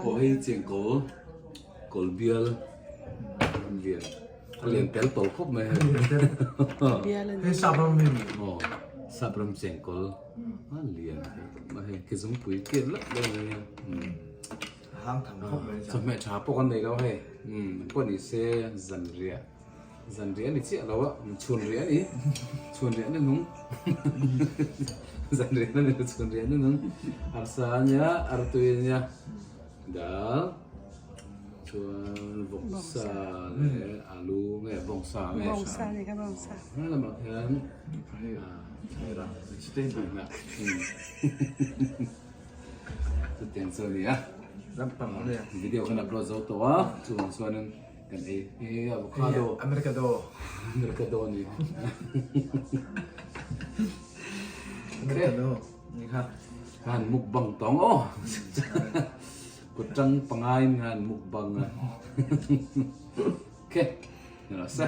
Aw hei chengkawl kawl bial an lian a lian tel tawh khawp mai hei Hei sap ram mi ni. Aw sap ram chengkawl a lian mai hei ke zungpui kian lap lap mai a Hang thang khawp mai chawhmeh tha pawh kan nei lo hei pawh ni se zanriah. Zan riah a ni chiah lo a, chhun riah a ni. Chhun riah na nung. Zan riah na ni lo, chhun riah na nung. Arsa a nia, artui a nia. Dal, chuan vawksa leh alu nge bawngsa nge. Bawngsa a ni kha bawngsa. He lamah khian chutiang chu a ni a. Video kan upload zo tawh a, chuvang chuanin. Kan ei hi avocado. Americado. Americado ni. Americado ni kha. Han mukbang tawng aw. Kutang pangai in han mukbang a. Okay. Nila sa.